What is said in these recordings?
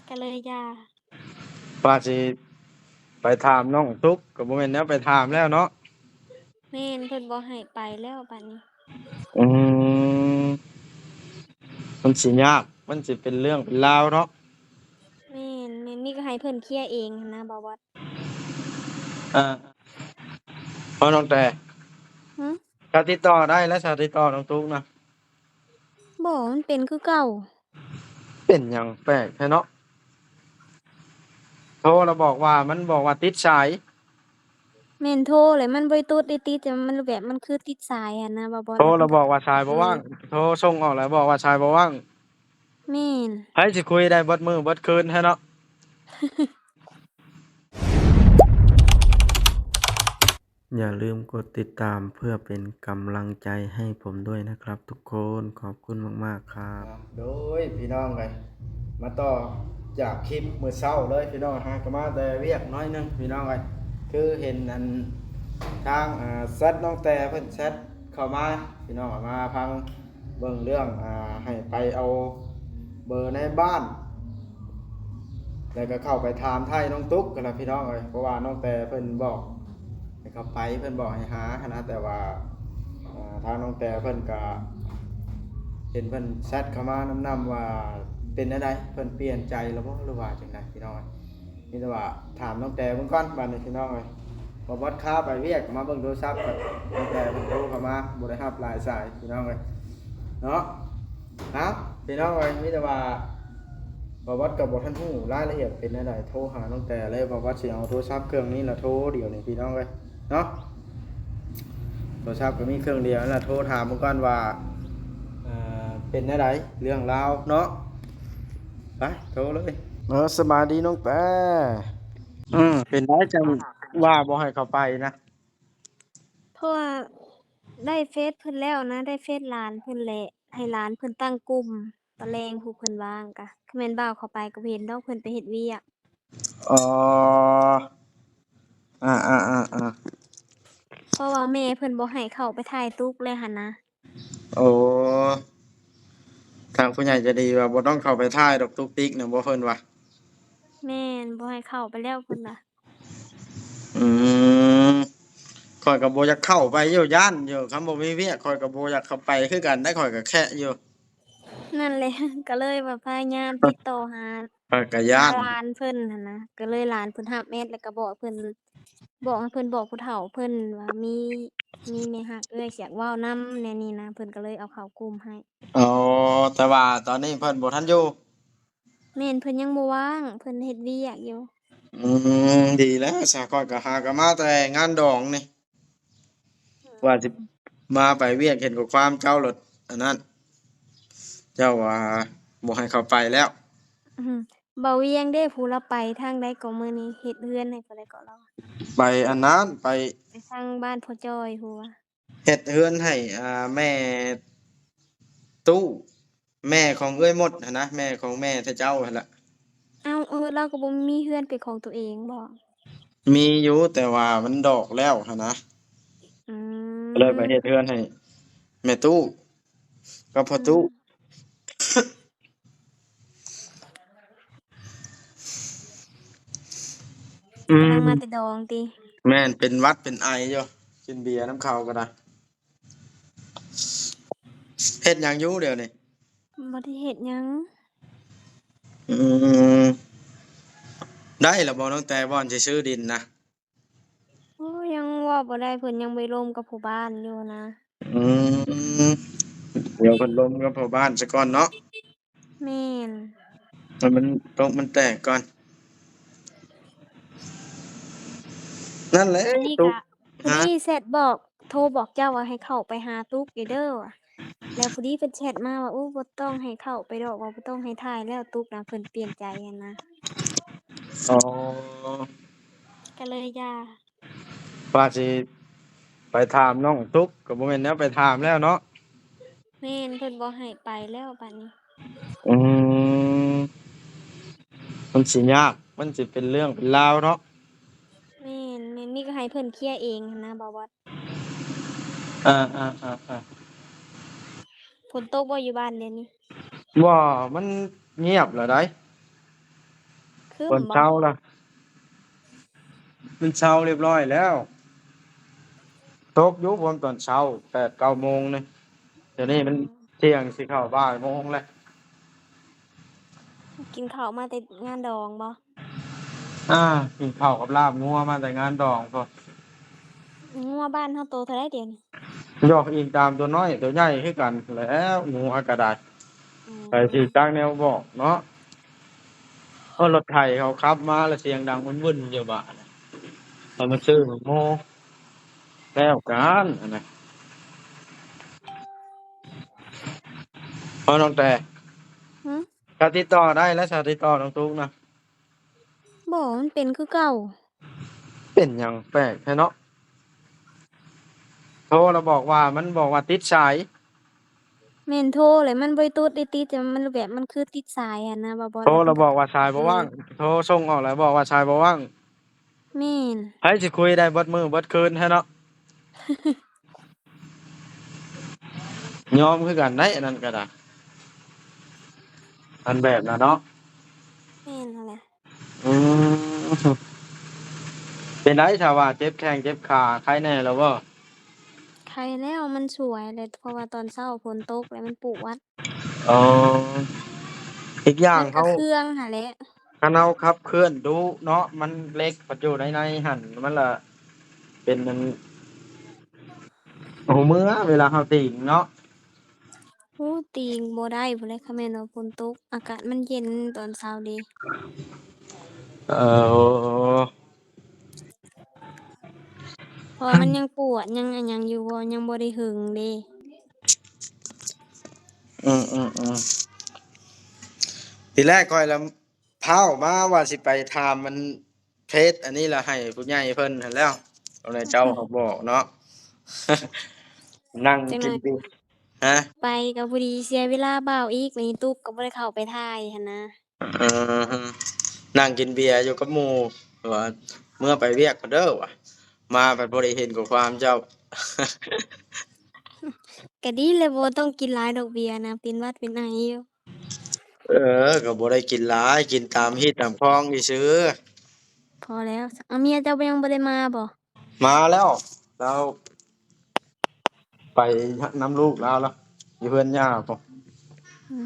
ກໍເລີຍຢ່າ. ວ່າຊິໄປຖາມນ້ອງຕຸກ ກໍບໍ່ແມ່ນແນວໄປຖາມແລ້ວເນາະ. ແມ່ນ ເພິ່ນບໍ່ໃຫ້ໄປແລ້ວບາດນີ້. ອືມ ມັນຊິຍາກ ມັນຊິເປັນເລື່ອງເປັນລາວເນາະ. ແມ່ນ ແມ່ນ ມີກໍໃຫ້ເພິ່ນເຄຍເອງຫັ້ນນະ ບ່າວບອດ. ເອີ ພໍນ້ອງແຕ່ ຫື? ກໍຕິດຕໍ່ໄດ້ແລ້ວ ຖ້າຕິດຕໍ່ນ້ອງຕຸກນະ. ບໍ່ ມັນເປັນຄືເກົ່າ. ເປັນຫຍັງແປກແທ້ເນາະ? ໂທລະບອກວ່າ ມັນບອກວ່າຕິດສາຍ. ແມ່ນໂທແຫຼະ ມັນບໍ່ໄດ້ຕຸກໄດ້ຕິດ ແຕ່ມັນແບບ ມັນຄືຕິດສາຍຫັ້ນນະ ບ່າວບອດ. ໂທລະບອກວ່າສາຍບໍ່ວ່າງ ເອີ ໂທສົ່ງອອກແລ້ວບອກວ່າສາຍບໍ່ວ່າງ. ແມ່ນ. ໃຜຊິຄຸຍໄດ້ເບິດມື້ເບິດຄືນແທ້ເນາະ. ຢ່າລືມກົດຕິດຕາມເພື່ອເປັນກຳລັງໃຈໃຫ້ຜົມດ້ວຍນະຄັບທຸກຄົນ. ຂອບຄຸນມາກໆຄັບ. ໂດຍພີ່ນ້ອງເອີຍ ມາຕໍ່ຈາກຄລິບມື້ເຊົ້າເລີຍພີ່ນ້ອງ. ຫາກໍມາແຕ່ວຽກໜ້ອຍໜຶ່ງພີ່ນ້ອງເອີຍ ຄືເຫັນອັນທາງ ອາ ແຊັດນ້ອງແຕ່ເພິ່ນແຊັດເຂົ້າມາພີ່ນ້ອງ ມາພັງ ເບິ່ງເລື່ອງ ອາ ໃຫ້ໄປເອົາເບີໃນບ້ານ ແລ້ວກໍເຂົ້າໄປຖາມໄຖ່ນ້ອງຕຸກຫັ້ນລະພີ່ນ້ອງເອີຍ. ເພາະວ່ານ້ອງແຕ່ເພິ່ນບອກໃຫ້ເຂົ້າໄປ ເພິ່ນບອກໃຫ້ຫາຫັ້ນນະ ແຕ່ວ່າ ອາ ທາງນ້ອງແຕ່ເພິ່ນກໍເຫັນເພິ່ນແຊັດເຂົ້າມານຳໆ ວ່າເປັນແນວໃດ ເພິ່ນປ່ຽນໃຈແລ້ວບໍ່ ຫຼືວ່າຈັ່ງໃດພີ່ນ້ອງເອີຍ. ມີແຕ່ວ່າຖາມນ້ອງແຕ່ເບິ່ງກ່ອນບາດນີ້ພີ່ນ້ອງເອີຍ. ບ່າວບອດຄາໄປວຽກ ມາເບິ່ງໂທລະສັບ ນ້ອງແຕ່ເພິ່ນໂທເຂົ້າມາ ບໍ່ໄດ້ຮັບຫຼາຍສາຍພີ່ນ້ອງເອີຍເນາະ. ເອົ້າ ພີ່ນ້ອງເອີຍ ມີແຕ່ວ່າບ່າວບອດກໍບໍ່ທັນຮູ້ລາຍລະອຽດເປັນແນວໃດ ໂທຫານ້ອງແຕ່ເລີຍ. ບ່າວບອດຊິເອົາໂທລະສັບເຄື່ອງນີ້ລະໂທດຽວນີ້ພີ່ນ້ອງເອີຍເນາະ. ໂທລະສັບກໍມີເຄື່ອງດຽວນັ້ນລະ ໂທຖາມເບິ່ງກ່ອນວ່າ ເອີ ເປັນແນວໃດເລື່ອງລາວເນາະ. ໄປ ໂທເລີຍ. ເອີ ສະບາຍດີນ້ອງແຕ່. ອືມ ເປັນໃດຈັ່ງວ່າບໍ່ໃຫ້ເຂົ້າໄປນະ? ເພາະວ່າໄດ້ເຟສເພິ່ນແລ້ວນະ ໄດ້ເຟສຫຼານເພິ່ນແຫຼະ ໃຫ້ຫຼານເພິ່ນຕັ້ງກຸ່ມ ຕອນແລງຜູ້ເພິ່ນວ່າງກະ ຄັນແມ່ນບ່າວເຂົ້າໄປກໍບໍ່ເຫັນດອກ ເພິ່ນໄປເຮັດວຽກ. ອໍ ອາໆໆໆ ເພາະວ່າແມ່ເພິ່ນບໍ່ໃຫ້ເຂົ້າໄປຖ່າຍຕຸກແລ້ວຫັ້ນນະ. ໂອ້ ທາງຜູ້ໃຫຍ່ໃຈດີວ່າບໍ່ຕ້ອງເຂົ້າໄປຖ່າຍດອກ ຕຸກຕິກນະ ບໍ່ ເພິ່ນວ່າ. ແມ່ນ ບໍ່ໃຫ້ເຂົ້າໄປແລ້ວເພິ່ນວ່າ. ອືມ ຂ້ອຍກໍບໍ່ຢາກເຂົ້າໄປຢູ່ ຢ້ານຢູ່ ຄັນບໍ່ມີວຽກ ຂ້ອຍກໍບໍ່ຢາກເຂົ້າໄປຄືກັນໄດ໋ ຂ້ອຍກໍແຄະຢູ່. ນັ້ນແຫຼະ ກໍເລີຍວ່າພະຍາຍາມຕິດຕໍ່ຫາ ຂ້ອຍກໍຢ້ານ ຫຼານເພິ່ນຫັ້ນນະ ກໍເລີຍຫຼານເພິ່ນຮັບແອັດ ແລ້ວກໍບອກເພິ່ນ ບອກໃຫ້ເພິ່ນບອກຜູ້ເຖົ້າເພິ່ນວ່າມີ ມີແມ່ຮັກເອື້ອຍ ຢາກເວົ້ານຳແນວນີ້ນະ ເພິ່ນກໍເລີຍເອົາເຂົ້າກຸ່ມໃຫ້. ອໍ ແຕ່ວ່າຕອນນີ້ເພິ່ນບໍ່ທັນຢູ່. ແມ່ນ ເພິ່ນຍັງບໍ່ວ່າງ ເພິ່ນເຮັດວຽກຢູ່. ອືມ ດີແລ້ວຊະ ຂ້ອຍກໍຫາກໍມາແຕ່ງານດອງນີ້ ອືມ ວ່າຊິມາໄປວຽກ ເຫັນຂໍ້ຄວາມເຈົ້າໂລດອັນນັ້ນ ເຈົ້າວ່າບໍ່ໃຫ້ເຂົ້າໄປແລ້ວ. ອືມ ບ່າວວຽງເດ້ ຜູ້ລາວໄປທາງໃດເກາະ ມື້ນີ້ເຮັດເຮືອນໃຫ້ຜູ້ໃດເກາະລາວ? ໄປອັນນັ້ນ ໄປ ໄປທາງບ້ານພໍ່ຈ້ອຍພຸ້ນຫວາ? ເຮັດເຮືອນໃຫ້ ອ່າ ແມ່ຕູ້ ແມ່ຂອງເອື້ອຍມົດຫັ້ນນະ ແມ່ຂອງແມ່ເຈົ້າຫັ້ນລະ. ເອົ້າ ເອີ ລາວກໍບໍ່ມີເຮືອນເປັນຂອງຕົວເອງບໍ? ມີຢູ່ ແຕ່ວ່າມັນດອກແລ້ວຫັ້ນນະ. ອືມ ກໍເລີຍມາເຮັດເຮືອນໃຫ້ແມ່ຕູ້ກັບພໍ່ຕູ້. ອືມ ອືມ ກຳລັງມາແຕ່ດອງຕິ? ແມ່ນ ເປັນຫວັດເປັນໄອຢູ່ ກິນເບຍນຳເຂົາກໍໄດ້. ເຮັດຫຍັງຢູ່ດຽວນີ້? ບໍ່ໄດ້ເຮັດຫຍັງ. ອືມ ໄດ້ລະບໍ່ນ້ອງແຕ່ ບ່ອນຊິຊື້ດິນນະ? ໂອ້ ຍັງເວົ້າບໍ່ໄດ້ ເພິ່ນຍັງໄປລົມກັບຜູ້ບ້ານຢູ່ນະ. ອືມ ດຽວເພິ່ນລົມກັບພໍ່ບ້ານຊະກ່ອນເນາະ. ແມ່ນ ໃຫ້ມັນຕົກມັນແຕກກ່ອນ. ນັ້ນແຫຼະ ອັນນີ້ ຕຸກ ກະ ພໍດີແຊັດບອກ ໂທບອກເຈົ້າວ່າໃຫ້ເຂົ້າໄປຫາຕຸກຢູ່ເດີ ແລ້ວພໍດີເພິ່ນແຊັດມາວ່າ ໂອ້ ບໍ່ຕ້ອງໃຫ້ເຂົ້າໄປດອກ ວ່າບໍ່ຕ້ອງໃຫ້ຖ່າຍແລ້ວ ຕຸກນະ ເພິ່ນປ່ຽນໃຈຫັ້ນນະ. ອໍ ກະເລີຍຢ່າ. ວ່າຊິໄປຖາມນ້ອງຕຸກ ກໍບໍ່ແມ່ນແນວໄປຖາມແລ້ວເນາະ. ແມ່ນ ເພິ່ນບໍ່ໃຫ້ໄປແລ້ວບາດນີ້. ອືມ ມັນຊິຍາກ ມັນຊິເປັນເລື່ອງເປັນລາວເນາະ. ແມ່ນ ແມ່ນ ມີກໍໃຫ້ເພິ່ນເຄຍເອງຫັ້ນນະ ບ່າວບອດ. ເອີໆໆໆ ຝົນຕົກບໍ່ຢູ່ບ້ານດຽວນີ້? ບໍ່ ມັນງຽບແລ້ວໃດ໋. ຄືມບໍ່? ຕອນເຊົ້າລະ ມັນເຊົາຮຽບຮ້ອຍແລ້ວ. ຕົກຢູ່ພວມຕອນເຊົ້າແປດເກົ້າໂມງນີ້. ດຽວນີ້ມັນທ່ຽງຊິເຂົ້າບ່າຍໂມງແລ້ວ. ກິນເຂົ້າມາແຕ່ງານດອງບໍ່? ອາ ກິນເຂົ້າກັບລາບງົວມາແຕ່ງານດອງພຸ້ນ. ງົວບ້ານເຮົາໂຕເທົ່າໃດດຽວນີ້? ຢອກອີງຕາມຕົວນ້ອຍຕົວໃຫຍ່ຄືກັນແຫຼ້ວ ງົວກໍໄດ້. ອືມ ໃຜຊິຈັກແນວບອກເນາະ. ເອີ ລົດໄຖເຂົາຂັບມາແລ້ວສຽງດັງວຶ່ນໆຢູ່ບາດນີ້. ເຂົາມາຊື້ໝາກໂມ ແລ້ວກັນຫັ້ນນະ. ເອີ ນ້ອງແຕ່ ຫື? ກະຕິດຕໍ່ໄດ້ແລ້ວ ສາ ຕິດຕໍ່ນ້ອງຕຸກນະ. ບໍ່ ມັນເປັນຄືເກົ່າ. ເປັນຫຍັງແປກແທ້ເນາະ. ໂທລະບອກວ່າ ມັນບອກວ່າຕິດສາຍ. ແມ່ນ ໂທແລ້ວມັນບໍ່ໄດ້ຕຸດໄດ້ຕິດ ແຕ່ມັນແບບ ມັນຄືຕິດສາຍຫັ້ນນະ ບໍ່ ບໍ່ ໂທລະບອກວ່າສາຍບໍ່ວ່າງ ໂທສົ່ງອອກແລ້ວບອກວ່າສາຍບໍ່ວ່າງ. ແມ່ນ ໃຜຊິຄຸຍໄດ້ເບິດມື້ເບິດຄືນແທ້ເນາະ. ຍອມຄືກັນໄດ໋ ອັນນັ້ນກໍໄດ້ ອັນແບບນັ້ນເນາະ. ແມ່ນຫັ້ນແຫຼະ. ອືມ ເປັນໃດ ຖ້າວ່າເຈັບແຂ້ງເຈັບຂາ ໄຄແນ່ແລ້ວບໍ່? ໄຄແລ້ວ ມັນສວຍແຫຼະ ເພາະວ່າຕອນເຊົ້າຝົນຕົກ ແລ້ວມັນປວດ. ອໍ ອີກຢ່າງ ມັນກະເຄືອງຫັ້ນແຫຼະ ເຮົາ ຄັນເຮົາຂັບເຄື່ອນດຸເນາະ ມັນເຫຼັກມັນຢູ່ໃນໃນຫັ້ນ ມັນລະເປັນອັນ ຫູເມືອ ເວລາເຮົາຕີງເນາະ. ໂອ້ ຕີງບໍ່ໄດ້ພຸ້ນແຫຼະ ຄັນແມ່ນວ່າຝົນຕົກ ອາກາດມັນເຢັນຕອນເຊົ້າເດ. ເອີ ເພາະວ່າມັນຍັງປວດ ຍັງອັນຫຍັງຢູ່ ບໍ່ ຍັງບໍ່ໄດ້ເຫິງເດ. ອືມໆໆ ທີແລກຂ້ອຍລະພ້າວມາວ່າຊິໄປຖາມມັນເພຈອັນນີ້ລະ ໃຫ້ຜູ້ໃຫຍ່ເພິ່ນຫັ້ນແລ້ວ ແລ້ວເຈົ້າເຮົາບອກເນາະ. ນັ່ງກິນເບຍ ຮະ? ໄປກໍພໍດີເສຍເວລາບ່າວອີກ ບາດນີ້ຕຸກກໍບໍ່ໄດ້ເຂົ້າໄປຖ່າຍຫັ້ນນະ. ເອີ ນັ່ງກິນເບຍຢູ່ກັບໝູ່ ວ່າເມືອໄປວຽກກ່ອນເດີວ່າ ມາພັດບໍ່ໄດ້ເຫັນຂໍ້ຄວາມເຈົ້າ. ກະດີແຫຼະ ບໍ່ຕ້ອງກິນຫຼາຍດອກເບຍນະ ເປັນຫວັດເປັນໄອຢູ່. ເອີ ກໍບໍ່ໄດ້ກິນຫຼາຍ ກິນຕາມຮີດຕາມຄອງຊື່ໆ. ພໍແລ້ວ. ເອົາ ເມຍເຈົ້າຍັງບໍ່ໄດ້ມາບໍ່? ມາແລ້ວ ລາວໄປນຳລູກລາວລະ ຢູ່ເຮືອນຍ່າພຸ້ນ. ອື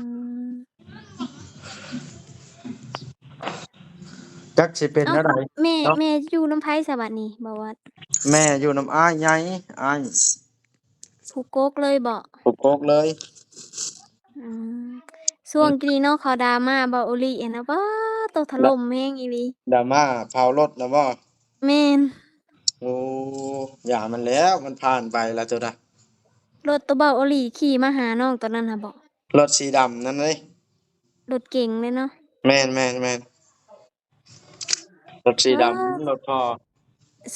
ມ ຈັກຊິເປັນແນວໃດ. ເອົ້າ ແມ່ ເນາະ ແມ່ຢູ່ນຳໃຜຊະບັດນີ້ ບ່າວວັດ? ແມ່ຢູ່ນຳອ້າຍໃຫຍ່ ອ້າຍ ຜູ້ກົກເລີຍບໍ? ຜູ້ກົກເລີຍ. ອືມ ຊ່ວງກີ້ເນາະ ເຂົາດຣາມາບ່າວໂອລິຫັ້ນນະ ປາດໂຕ ຖະຫຼົ່ມແຮງອີ່ຫຼີ. ດຣາມາເຜົາລົດນະບໍ? ແມ່ນ. ໂອ້ ຢ່າມັນແລ້ວ ມັນຜ່ານໄປລະໂຕນະ. ລົດໂຕບ່າວໂອລິຂີ່ມາຫານ້ອງຕອນນັ້ນຫັ້ນບໍ? ລົດສີດຳນັ້ນເດ້. ລົດເກັງເດ້ເນາະ. ແມ່ນໆໆ. ລົດສີດຳ ອໍ ລົດພໍ່.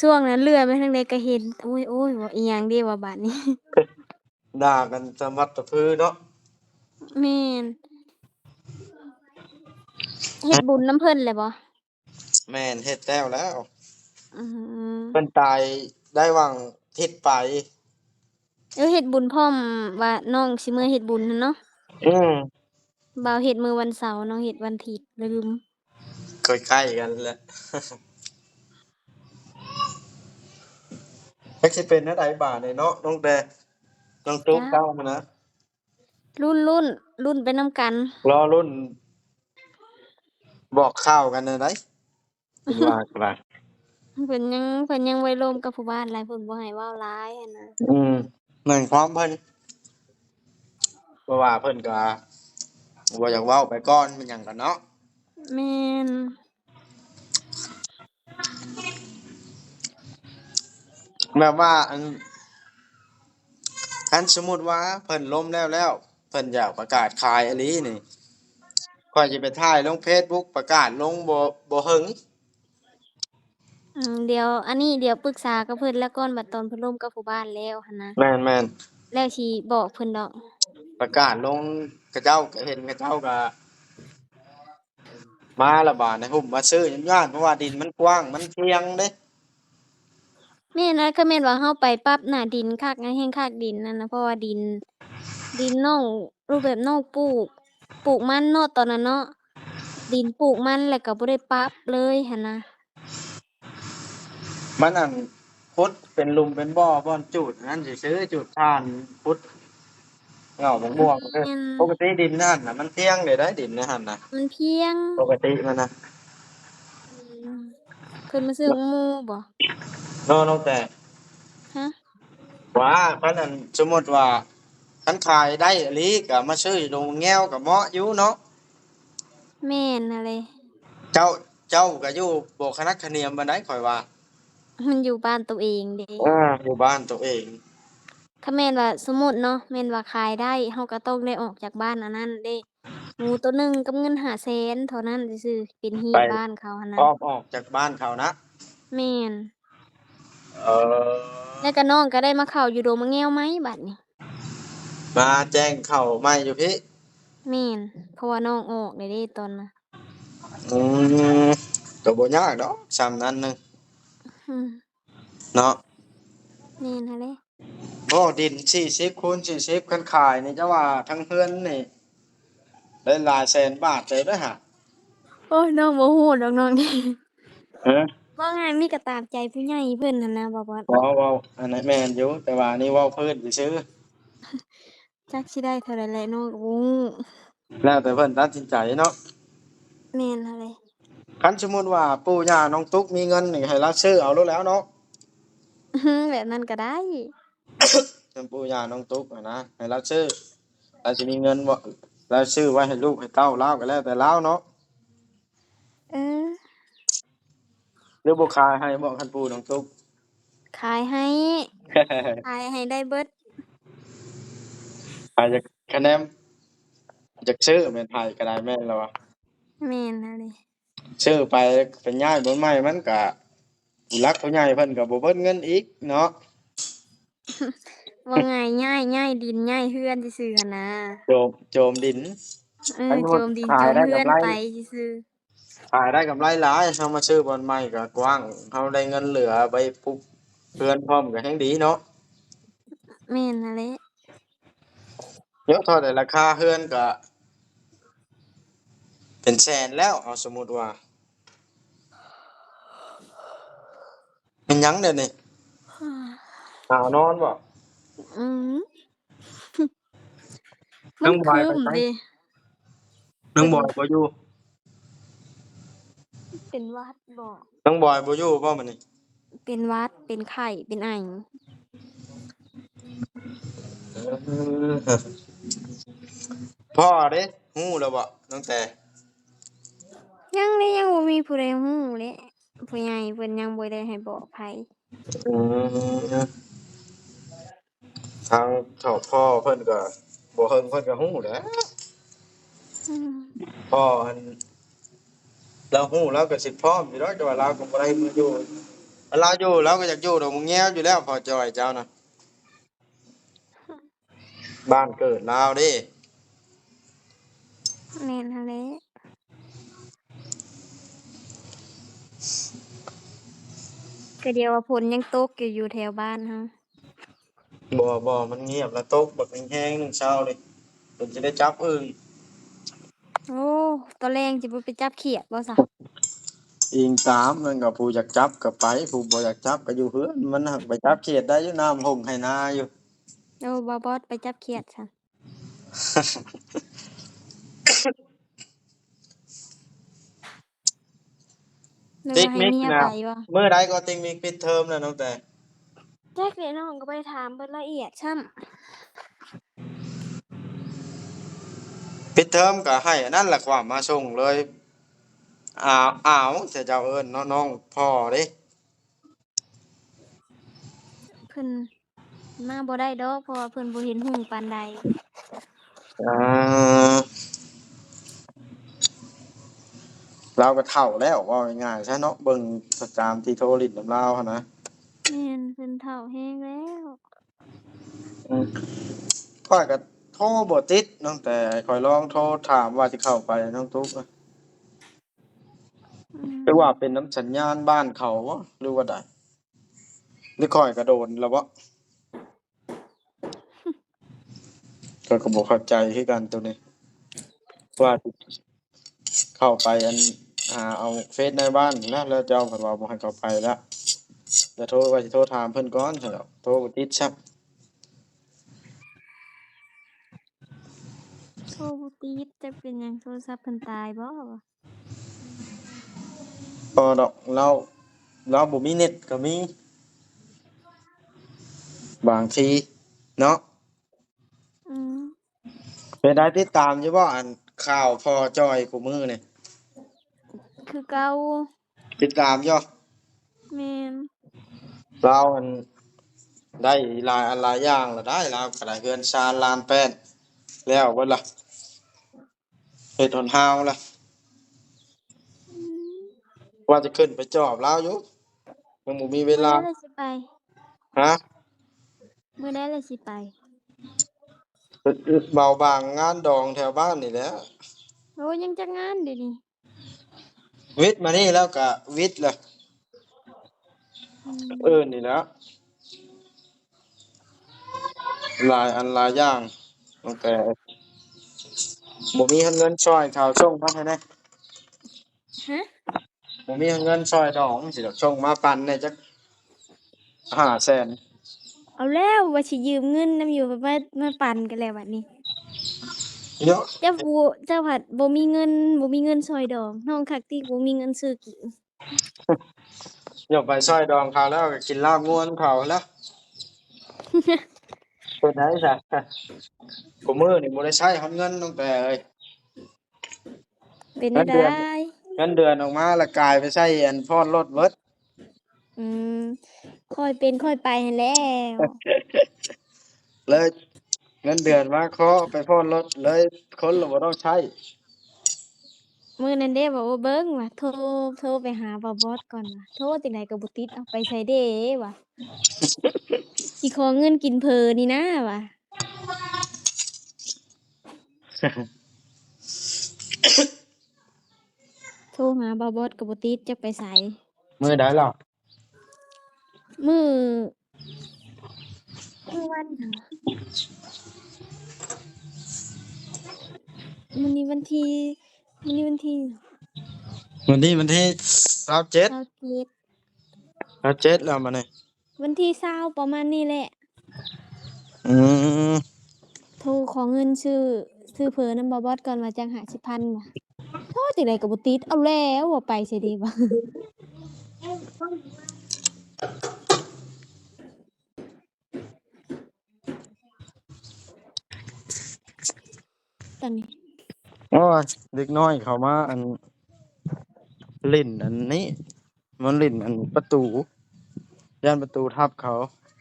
ຊ່ວງນັ້ນເຫຼືອໄປທາງໃດກໍເຫັນ. ໂອ້ຍໆ ເວົ້າອີ່ຫຍັງເດວ່າບາດນີ້. ດ່າກັນສະໝັດຕະພືເນາະ. ແມ່ນ. ເຮັດບຸນນຳເພິ່ນແລ້ວບໍ? ແມ່ນ ເຮັດແລ້ວແລ້ວ. ອືມ ເພິ່ນຕາຍໄດ້ຫວ່າງທິດໄປ. ເອີ ເຮັດບຸນພ້ອມວ່ານ້ອງຊິເມືອເຮັດບຸນຫັ້ນເນາະ. ອືມ ບ່າວເຮັດມື້ວັນເສົາ ນ້ອງເຮັດວັນທິດ ລືມ. ໃກ້ໆກັນແຫຼະ. ຈັກຊິເປັນແນວໃດບາດນີ້ເນາະ ນ້ອງແຕ່ ນ້ອງຕຸກເຈົ້າຫັ້ນນະ. ລຸ້ນໆ ລຸ້ນໄປນຳກັນ. ລໍລຸ້ນບອກຂ່າວກັນແນວໃດ. ເພິ່ນວ່າ ວ່າ ເພິ່ນຍັງ ເພິ່ນຍັງບໍ່ລົມກັບຜູ້ບ້ານຫຼາຍ ເພິ່ນບໍ່ໃຫ້ເວົ້າຫຼາຍຫັ້ນນະ. ອືມ ແມ່ນຄວາມເພິ່ນ ເພາະວ່າເພິ່ນກໍບໍ່ຢາກເວົ້າໄປກ່ອນ ແມ່ນຫຍັງກໍເນາະ. ແມ່ນ. ແບບວ່າ ອັນ ຄັນສົມມຸດວ່າເພິ່ນລົມແລ້ວໆ ເພິ່ນຢາກປະກາດຂາຍອີ່ຫຼີນີ້ ຂ້ອຍຊິໄປຖ່າຍລົງເຟສບຸກ ປະກາດລົງບໍ່ ບໍ່ເຫິງ. ອືມ ດຽວ ອັນນີ້ດຽວປຶກສາກັບເພິ່ນແລ້ວກ່ອນ ບັດຕອນເພິ່ນລົມກັບຜູ້ບ້ານແລ້ວຫັ້ນນະ. ແມ່ນໆ ແລ້ວຊິບອກເພິ່ນດອກ. ປະກາດລົງ ເຂົາເຈົ້າກໍເຫັນ ເຂົາເຈົ້າກໍ ມາລະບາດໃນຫຸ້ມມາຊື້ຍ້ອນ ເພາະວ່າດິນມັນກວ້າງ ມັນທ່ຽງເດ້. ແມ່ນນະ ຄັນແມ່ນວ່າເຮົາໄປປັບໜ້າດິນຄັກ ແຮງຄັກດິນນັ້ນນະ ເພາະວ່າດິນ ດິນນ້ອງ ຮູບແບບນ້ອງປູກ ປູກມັນເນາະ ຕອນນັ້ນເນາະ. ດິນປູກມັນ ແລ້ວກໍບໍ່ໄດ້ປັບເລີຍຫັ້ນນະ. ມັນອັນ ຂຸດເປັນຫຼຸມເປັນບໍ່ ບ່ອນຈູດອັນນັ້ນຊື່ໆ ຈູດຖ່ານ ຂຸດເຫງົາໝາກມ່ວງ. ແມ່ນ. ປົກກະຕິດິນໃນຫັ້ນນະ ມັນພຽງເດ້ ໄດ໋ ດິນໃນຫັ້ນນະ ມັນພຽງ ປົກກະຕິມັນນະ. ອືມ ເພິ່ນມາຊື້ໝາກໂມບໍ່? ເນາະ ນ້ອງແຕ. ຮະ? ວ່າ ຄັນອັນ ສົມມຸດວ່າ ຄັນຂາຍໄດ້ອີ່ຫຼີກໍມາຊື້ຢູ່ດົງແງວກໍເໝາະຢູ່ເນາະ. ແມ່ນຫັ້ນແຫຼະ. ເຈົ້າ ເຈົ້າກໍຢູ່ບໍ່ຂະໜັກຂະໜຽມປານໃດຂ້ອຍວ່າ. ມັນຢູ່ບ້ານໂຕເອງເດ້. ເອີ ຢູ່ບ້ານໂຕເອງ. ຄັນແມ່ນວ່າ ສົມມຸດເນາະ ແມ່ນວ່າຂາຍໄດ້ ເຮົາກໍຕ້ອງໄດ້ອອກຈາກບ້ານອັນນັ້ນເດ້. ໝູໂຕໜຶ່ງກັບເງິນຫ້າແສນເທົ່ານັ້ນຊື່ໆ ເປັນຮີດ ໄປ ບ້ານເຂົາຫັ້ນນະ. ອ້ອມອອກຈາກບ້ານເຂົານະ. ແມ່ນ. ເອີ ແລ້ວກໍນ້ອງກໍໄດ້ມາເຂົ້າຢູ່ດົງໝາກແງວໃໝ່ບັດນີ້ ມາແຈ້ງເຂົ້າໃໝ່ຢູ່ພີ້. ແມ່ນ ເພາະວ່ານ້ອງອອກແລ້ວເດ້ຕອນນະ. ອືມ ກໍບໍ່ຍາກດອກ ຊ່ຳນັ້ນໜຶ່ງ ອືມ ເນາະ. ແມ່ນຫັ້ນແຫຼະ. ໂອ້ ດິນສີ່ສິບຄູນສີ່ສິບ ຄັນຂາຍນີ້ ເຈົ້າວ່າທັງເຮືອນນີ້ໄດ້ຫຼາຍແສນບາດເຕີບເດ້ຫະ. ໂອ້ຍ ນ້ອງບໍ່ຮູ້ດອກນ້ອງ. ເອີ ເວົ້າງ່າຍ ມີກໍຕາມໃຈຜູ້ໃຫຍ່ເພິ່ນຫັ້ນນະ ບໍ່ບອດ. ເວົ້າ ເວົ້າ ອັນນັ້ນແມ່ນຢູ່ ແຕ່ວ່າອັນນີ້ເວົ້າພື້ນຊື່ໆ. ຈັກຊິໄດ້ເທົ່າໃດແຫຼະ ນ້ອງກໍບໍ່ຮູ້. ແລ້ວແຕ່ເພິ່ນຕັດສິນໃຈເນາະ. ແມ່ນຫັ້ນແຫຼະ. ຄັນສົມມຸດວ່າປູ່ຍ່ານ້ອງຕຸກມີເງິນນີ້ ໃຫ້ລາວຊື້ເອົາໂລດແລ້ວເນາະ. ອື ແບບນັ້ນກໍໄດ້. ຄັນປູ່ຍ່ານ້ອງຕຸກຫັ້ນນະ ໃຫ້ລາວຊື້ ລາວຊິມີເງິນບໍ່ ລາວຊື້ໄວ້ໃຫ້ລູກໃຫ້ເຕົ້າລາວ ກໍແລ້ວແຕ່ລາວເນາະ. ເອີ ຫຼືບໍ່ຂາຍໃຫ້ບໍ່ ຄັນປູ່ນ້ອງຕຸກ? ຂາຍໃຫ້ ຂາຍໃຫ້ໄດ້ເບິດ. ຂາຍ ຢາກ ຄະແນນ ຢາກຊື້ແມ່ນໃຜກໍໄດ້ແມ່ນລະວະ. ແມ່ນຫັ້ນເດ. ຊື້ໄປ ໄປຍ້າຍບ່ອນໃໝ່ ມັນກະ ຜູ້ຫຼັກຜູ້ໃຫຍ່ເພິ່ນກໍບໍ່ເບິດເງິນອີກເນາະ. ວ່າງ່າຍ ຍ້າຍ ຍ້າຍດິນ ຍ້າຍເຮືອນຊື່ໆຫັ້ນນະ. ໂຈມ ໂຈມດິນ. ເອີ ໂຈມດິນ ໂຈມເຮືອນໄປຊື່ໆ. ຂາຍໄດ້ກຳໄລຫຼາຍ ເຮົາມາຊື້ບ່ອນໃໝ່ກໍກວ້າງ ເຮົາໄດ້ເງິນເຫຼືອໄປປຸກເຮືອນພ້ອມກໍແຮງດີເນາະ. ແມ່ນຫັ້ນແຫຼະ. ເດ ເທົ່າໃດລາຄາເຮືອນກໍເປັນແສນແລ້ວ ເອົາ ສົມມຸດວ່າ. ແມ່ນຫຍັງດຽວນີ້? ຫາວນອນບໍ່? ອືມ ມັນຄຶ້ມເດ. ນ້ອງບອຍບໍ່ຢູ່? ເປັນຫວັດບໍ? ນ້ອງບອຍບໍ່ຢູ່ບໍມື້ນີ້? ເປັນຫວັດ ເປັນໄຂ້ ເປັນໄອ. ພໍ່ເດ ຮູ້ແລ້ວບໍ ນ້ອງແຕ? ຍັງເດ ຍັງບໍ່ມີຜູ້ໃດຮູ້ເດ. ຜູ້ໃຫຍ່ເພິ່ນຍັງບໍ່ໄດ້ໃຫ້ບອກໃຜ. ອືມ ທາງເຖົ້າພໍ່ເພິ່ນກໍ ບໍ່ເຫິງເພິ່ນກໍຮູ້ແຫຼະ. ອືມ ພໍ່ຫັ້ນ ລາວຮູ້ລາວກໍຊິພ້ອມຢູ່ດອກ ແຕ່ວ່າລາວກໍບໍ່ໄດ້ມາຢູ່ ລາວຢູ່ ລາວກໍຢາກຢູ່ດອກ ມະແງວຢູ່ແລ້ວ ພໍ່ຈ້ອຍເຈົ້ານະ. ບ້ານເກີດລາວເດ້. ແມ່ນຫັ້ນແຫຼະ. ກະດຽວວ່າຝົນຍັງຕົກຢູ່ ຢູ່ແຖວບ້ານເຮົາ. ບໍ່ ບໍ່ ມັນງຽບລະ ຕົກບັກແຮງໆ ເຊົ້ານີ້ ເພິ່ນຊິໄດ້ຈັບອຶ່ງ. ໂອ້ ຕອນແລງຊິບໍ່ໄປຈັບຂຽດບໍ່ຊະ? ອີງຕາມ ມັນກໍຜູ້ຢາກຈັບກໍໄປ ຜູ້ບໍ່ຢາກຈັບກໍຢູ່ເຮືອນ. ມັນຫາກໄປຈັບຂຽດໄດ້ຢູ່ ນ້ຳຫົ່ງໄຮ່ນາຢູ່. ໂອ້ ບໍ່ບອດ ໄປຈັບຂຽດຊະ. ຫຼືວ່າໃຫ້ເມຍໄປບໍ່? ຕິກມິກນະ ມື້ໃດກໍຕິກມິກປິດເທີມນະ ນ້ອງແຕ? ຈັກແຫຼະ ນ້ອງກໍບໍ່ໄດ້ຖາມເບິດລະອຽດຊ້ຳ. ປິດເທີມກໍໃຫ້ອັນນັ້ນລະ ຄວາມມາສົ່ງເລີຍ. ອາວ ອາວ ແຕ່ເຈົ້າເອີ້ນເນາະ ນ້ອງພໍ່ເດ້. ເພິ່ນມາບໍ່ໄດ້ດອກ ເພາະວ່າເພິ່ນບໍ່ເຫັນຫຸ່ງປານໃດ. ອ່າ ລາວກໍເຖົ້າແລ້ວ ເວົ້າງ່າຍໆຊະເນາະ ເບິ່ງຕາມທີ່ໂທຫຼິ້ນນຳລາວຫັ້ນນະ. ແມ່ນ ເພິ່ນເຖົ້າແຮງແລ້ວ. ອືມ ຂ້ອຍກໍໂທບໍ່ຕິດ ຕັ້ງແຕ່ຂ້ອຍລອງໂທຖາມວ່າຊິເຂົ້າໄປນ້ອງຕຸກ. ອືມ ຫຼືວ່າເປັນນຳສັນຍານບ້ານເຂົາບໍ ຫຼືວ່າໃດ? ຫຼືຂ້ອຍກະໂດນແລ້ວບໍ? ຂ້ອຍກໍບໍ່ເຂົ້າໃຈຄືກັນໂຕນີ້ ວ່າ ເຂົ້າໄປອັນ ຫາເອົາເຟສໃນບ້ານນະ ແລ້ວເຈົ້າເພິ່ນວ່າບໍ່ໃຫ້ເຂົ້າໄປແລ້ວ ແລ້ວໂທ ວ່າຊິໂທຖາມເພິ່ນກ່ອນ ໂທບໍ່ຕິດຊ້ຳ. ໂທບໍ່ຕິດ ຈັກເປັນຫຍັງ ໂທລະສັບເພິ່ນຕາຍບໍ່? ບໍ່ດອກ ລາວ ລາວບໍ່ມີເນັດກໍມີ ບາງທີເນາະ. ອືມ ເປັນໃດ ຕິດຕາມຢູ່ບໍ່ ອັນ ຂ່າວພໍ່ຈ່ອຍຄູ່ມື້ນີ້? ຄືເກົ່າ. ຕິດຕາມຢູ່. ແມ່ນ. ລາວ ອັນ ໄດ້ຫຼາຍອັນຫຼາຍຢ່າງລະໄດ໋ ລາວກໍໄດ້ເຮືອນຊານລານແປ້ນແລ້ວເບິດລະ ເຮັດຫົນຮາວລະ. ອືມ ວ່າຈະຂຶ້ນໄປຈອບລາວຢູ່ ຍັງບໍ່ມີເວລາ. ມື້ໃດລະຊິໄປ? ຮະ? ມື້ໃດລະຊິໄປ? ເບົາບາງງານດອງແຖວບ້ານນີ້ແຫຼະ. ໂອ້ ຍັງຈັກງານດຽວນີ້? ວິດມານີ້ແລ້ວກະວິດລະ. ອືມ ເອີ້ນນີ້ແຫຼະ ຫຼາຍອັນຫຼາຍຢ່າງ ຕັ້ງແຕ່ບໍ່ມີເງິນຊ່ອຍເຂົາ ສົ່ງມາໃຫ້ແດ່. ຮະ? ບໍ່ມີເງິນຊ່ອຍດອກ ຊິດອກ ສົ່ງມາປັ່ນແດ່ຈັກຫ້າແສນ. ເອົາແລ້ວ ວ່າຊິຢືມເງິນນຳຢູ່ ມາ ມາປັ່ນກັນແລ້ວບັດນີ້. ເນາະ ເຈົ້າ ເຈົ້າພັດບໍ່ມີເງິນ ບໍ່ມີເງິນຊ່ອຍດອງ ນ້ອງຄັກຕິ ບໍ່ມີເງິນຊື້ກິນ. ຢ່າໄປຊ່ອຍດອງເຂົາແລ້ວ ກໍກິນລາບງົວນຳເຂົາແລ້ວ. ເປັນໄດຊະ? ຄູ່ມື້ນີ້ບໍ່ໄດ້ໃຊ້ຮອດເງິນ ນ້ອງແປເອີຍ. ເປັນແນວໃດ? ເງິນເດືອນອອກມາລະກາຍໄປໃຊ້ອັນຜ່ອນລົດເບິດ. ອືມ ຄ່ອຍເປັນຄ່ອຍໄປຫັ້ນແຫຼ້ວ. ເລີຍເງິນເດືອນມາຂໍໄປຜ່ອນລົດເລີຍ ຄົນລະບໍ່ຕ້ອງໃຊ້. ມື້ນັ້ນເດ້ວ່າ ໂອ້ ເບິ່ງວ່າ ໂທ ໂທໄປຫາບ່າວບອດກ່ອນວ່າ ໂທຈັ່ງໃດກໍບໍ່ຕິດ ເອົາໄປໃສເດ້ວ່າ ຊິຂໍເງິນກິນເຜີນີ້ນາວ່າ. ໂທຫາບ່າວບອດກໍບໍ່ຕິດ ຈັກໄປໃສ. ມື້ໃດລະ? ມື້ ມື້ວັນຫຍັງ? ມື້ນີ້ວັນທີ ມື້ນີ້ວັນທີ ມື້ນີ້ວັນທີຊາວເຈັດ ຊາວເຈັດ ຊາວເຈັດແລ້ວມື້ນີ້. ວັນທີຊາວປະມານນີ້ແຫຼະ. ອືມ ໂທຂໍເງິນຊື້ ຊື້ເຜີນຳບ່າວບອດກ່ອນວ່າ ຈັກຫ້າສິບພັນວ່າ. ໂທຈັ່ງໃດກໍບໍ່ຕິດ ເອົາແລ້ວ ວ່າໄປໃສເດວ່າ. ຕອນນີ້ ໂອ້ຍ ເດັກນ້ອຍເຂົ້າມາ ອັນ ຫຼິ້ນອັນນີ້ ມາຫຼິ້ນອັນປະຕູ ຢ້ານປະຕູທັບເຂົາ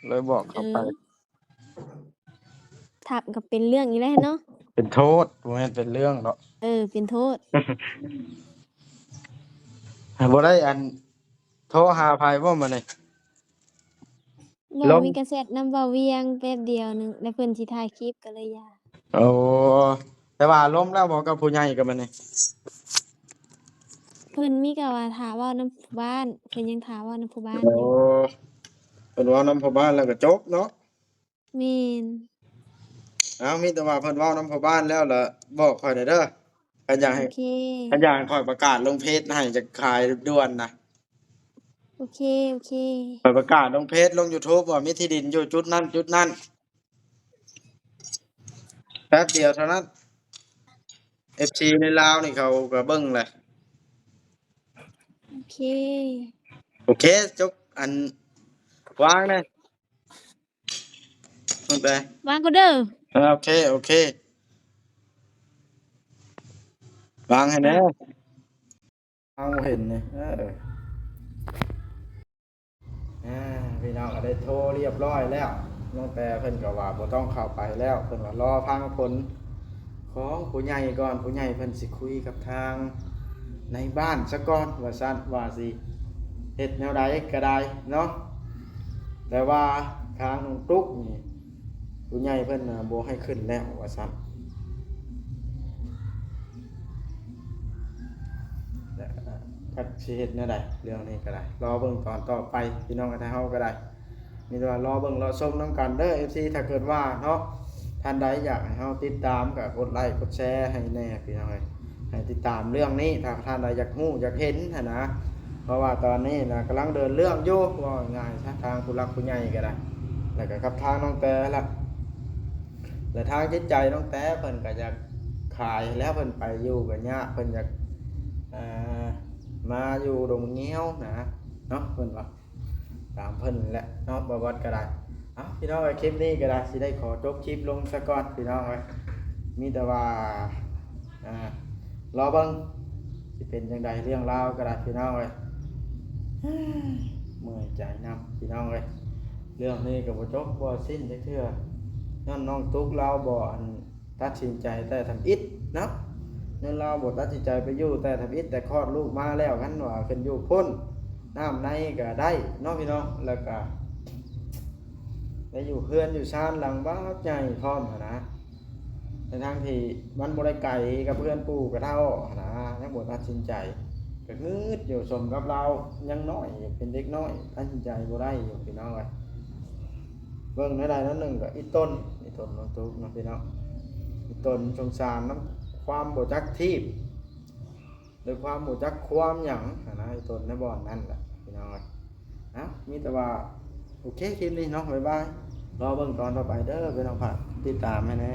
ເລີຍບອກເຂົາໄປ. ເອີ ທັບກໍເປັນເລື່ອງອີກແລ້ວເນາະ. ເປັນໂທດ ບໍ່ແມ່ນເປັນເລື່ອງເນາະ. ເອີ ເປັນໂທດ. ບໍ່ໄດ້ອັນ ໂທຫາໃຜບໍ່ມື້ນີ້? ບໍ່ ລົມ ມີກະແຊັດນຳເວົ້າວຽງແປັບດຽວໜຶ່ງ ແລ້ວເພິ່ນຊິຖ່າຍຄລິບກໍເລີຍຢ່າ. ໂອ້ ແຕ່ວ່າລົມແລ້ວບໍ່ກັບຜູ້ໃຫຍ່ກັບມັນນີ້? ເພິ່ນມີກະວ່າຖ້າເວົ້ານຳຜູ້ບ້ານ ເພິ່ນຍັງຖ້າເວົ້ານຳຜູ້ບ້ານຢູ່. ໂອ້ ເພິ່ນເວົ້ານຳຜູ້ບ້ານແລ້ວກໍຈົບເນາະ. ແມ່ນ. ເອົ້າ ມີແຕ່ວ່າເພິ່ນເວົ້ານຳພໍ່ບ້ານແລ້ວລະບອກຂ້ອຍແດ່ເດີ ຄັນຢາກໃຫ້ ໂອເຄ ຄັນຢາກໃຫ້ຂ້ອຍປະກາດລົງເພຈໃຫ້ຈະຂາຍດ່ວນນະ. ໂອເຄ ໂອເຄ ຂ້ອຍປະກາດລົງເພຈ ລົງຢູທູບວ່າມີທີ່ດິນຢູ່ຈຸດນັ້ນຈຸດນັ້ນ ແປັບດຽວເທົ່ານັ້ນ ເອັຟຊີໃນລາວນີ້ເຂົາກໍເບິ່ງແຫຼະ. ໂອເຄ ໂອເຄ ຈົບ ອັນ ວາງແດ່. ວາງກ່ອນເດີ. ເອີ ໂອເຄ ໂອເຄ ວາງໃຫ້ແດ່. ເອົາ ເຫັນນີ້ ເອີ ອ່າ ພີ່ນ້ອງກໍໄດ້ໂທຮຽບຮ້ອຍແລ້ວ. ນ້ອງແຕເພິ່ນກໍວ່າບໍ່ຕ້ອງເຂົ້າໄປແລ້ວ ເພິ່ນວ່າລໍຟັງຜົນຂອງຜູ້ໃຫຍ່ກ່ອນ ຜູ້ໃຫຍ່ເພິ່ນຊິຄຸຍກັບທາງນາຍບ້ານສາກ່ອນວ່າຊັ້ນ ວ່າຊິເຮັດແນວໃດກໍໄດ້ເນາະ. ແຕ່ວ່າທາງນ້ອງຕຸກນີ້ ຜູ້ໃຫຍ່ເພິ່ນນະບໍ່ໃຫ້ຂຶ້ນແລ້ວວ່າຊັ້ນ. ແລະ ຈັກຊິເຮັດແນວໃດ ເລື່ອງນີ້ກໍໄດ້ ລໍເບິ່ງຕອນຕໍ່ໄປ ພີ່ນ້ອງ ທາງເຮົາກໍໄດ້ ມີແຕ່ວ່າລໍເບິ່ງລໍຊົມນຳກັນເດີ ເອັຟຊີ. ຖ້າເກີດວ່າເນາະ ທ່ານໃດຢາກໃຫ້ເຮົາຕິດຕາມ ກໍກົດໄລກົດແຊໃຫ້ແດ່ ພີ່ນ້ອງເອີຍ. ໃຫ້ ໃຫ້ຕິດຕາມເລື່ອງນີ້ ຖ້າທ່ານໃດຢາກຮູ້ຢາກເຫັນຫັ້ນນະ ເພາະວ່າຕອນນີ້ນະກຳລັງເດີນເລື່ອງຢູ່ ເວົ້າງ່າຍໆຊະ ທາງຜູ້ຫຼັກຜູ້ໃຫຍ່ກໍໄດ້ ແລ້ວກໍກັບທາງນ້ອງແຕລະ ແລະທາງຈິດໃຈນ້ອງແຕເພິ່ນກໍຢາກຂາຍແລ້ວ ເພິ່ນໄປຢູ່ກໍຍາກ ເພິ່ນຢາກ ເອີ ມາຢູ່ດົງງຽວນະເນາະ ເພິ່ນວ່າ ຕາມເພິ່ນແຫຼະເນາະ ບໍ່ບອດກໍໄດ້. ເອົ້າ ພີ່ນ້ອງເອີຍ ຄລິບນີ້ກໍໄດ້ ຊິໄດ້ຂໍຈົບຄລິບລົງຊະກ່ອນ ພີ່ນ້ອງເອີຍ ມີແຕ່ວ່າ ອ່າ ລໍເບິ່ງ ຊິເປັນຈັ່ງໃດເລື່ອງລາວກໍໄດ້ ພີ່ນ້ອງເອີຍ ເມື່ອຍໃຈນຳ ພີ່ນ້ອງເອີຍ ເລື່ອງນີ້ກໍບໍ່ຈົບບໍ່ສິ້ນຈັກເທື່ອ ຍ້ອນນ້ອງຕຸກລາວບໍ່ ອັນ ຕັດສິນໃຈແຕ່ທຳອິດເນາະ ຍ້ອນລາວບໍ່ຕັດສິນໃຈໄປຢູ່ແຕ່ທຳອິດ ແຕ່ຄອດລູກມາແລ້ວ ຄັນວ່າຂຶ້ນຢູ່ພຸ້ນ ນ້ຳໃນກໍໄດ້ເນາະ ພີ່ນ້ອງ ແລ້ວກໍໄດ້ຢູ່ເຮືອນຢູ່ຊານຫຼັງບັກໃຫຍ່ພ້ອມຫັ້ນນະ ໃນທາງທີ່ມັນບໍ່ໄດ້ໄກກັບເຮືອນປູ່ກັບເຖົ້າຫັ້ນນະ ຍັງບໍ່ຕັດສິນໃຈ ກໍງຶດຢູ່ ສົມກັບລາວຍັງນ້ອຍ ເປັນເດັກນ້ອຍ ຕັດສິນໃຈບໍ່ໄດ້ຢູ່ ພີ່ນ້ອງເອີຍ. ເບິ່ງແນວໃດແນວໜຶ່ງກໍອີຕົນ ອີຕົນນ້ອງຕຸກເນາະ ພີ່ນ້ອງ ອີຕົນສົງສານນຳຄວາມບໍ່ຈັກທີບ ຫຼືຄວາມບໍ່ຈັກຄວາມຫຍັງຫັ້ນນະ ອີຕົນໃນບ່ອນນັ້ນແຫຼະ ພີ່ນ້ອງເອີຍ. ເອົ້າ ມີແຕ່ວ່າ ໂອເຄ ຄລິບນີ້ເນາະ ບາຍບາຍ ລໍເບິ່ງຕອນຕໍ່ໄປເດີ ພີ່ນ້ອງ ຝາກຕິດຕາມໃຫ້ແດ່.